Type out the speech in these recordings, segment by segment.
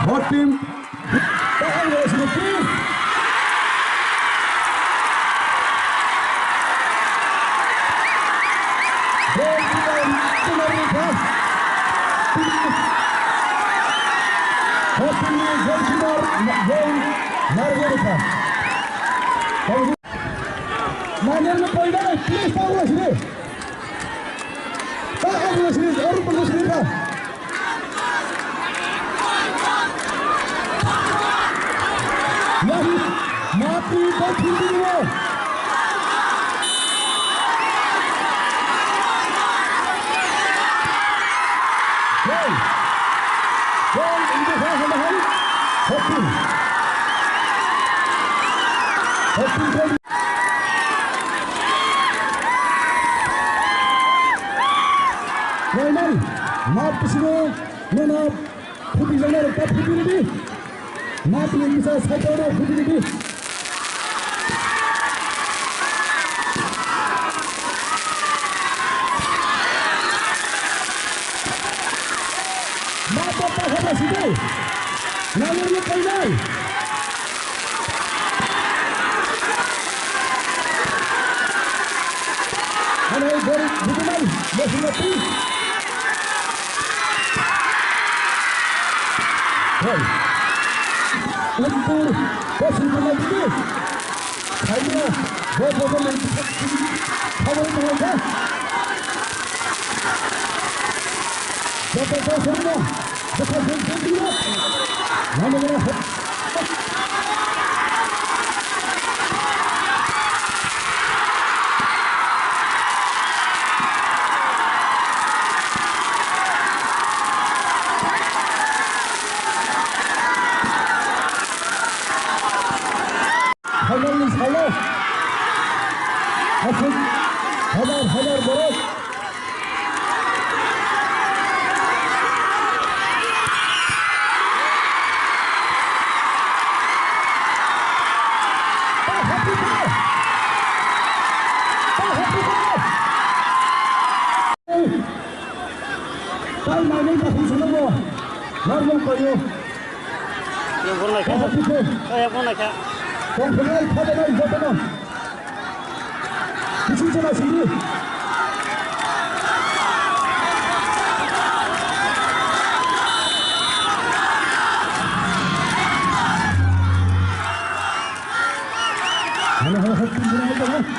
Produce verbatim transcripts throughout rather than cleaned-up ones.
Hot team. Tahang Rosmiti. Goal kicker, Kumar Rekha. Hot team ni goal kicker, goal Nargo Rekha. Manyar no poida, please, Tahang Rosmiti. Tahang Rosmiti, Arun Rosmiti. Yahid, Matri, Dothin Diriwo. Goal. Goal, India, Hot team. Hot team, goal. Wainai, mat bisingo, nana, phuti jana rok ta phuti ridi. Mat ni kisa saitao rok phuti ridi. Mat ta ta haba sidi. Nangor ni painai. Ano gori, bukunai, mesin mati. Hei. Untuk, mesin mati. Ayo, gua bosan lagi. Kamu itu apa? Gua bosan semua. Bosan semua. Mana, mana? Phainalni salo aswk hajar hajar borok. Tai mainai dakhung swnamwi normung koyo. Yang pun naikha. Kaisa tikhe. Oh, yang pun naikha. Tongphunai khajanai jotono. Kisu jona sindi. Halo, halo, halo, halo, halo.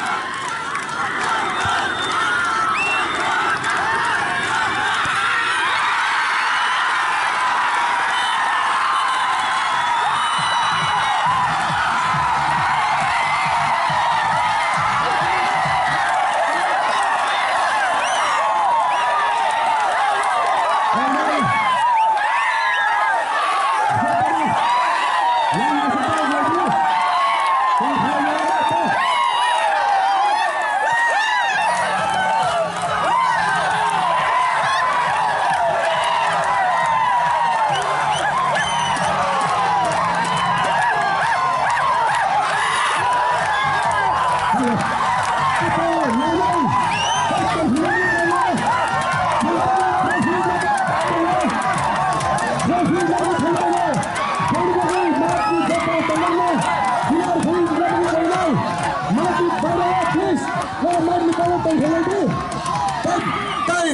Tai, tai,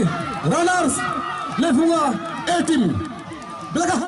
runners, Lephunga A team. Belaka.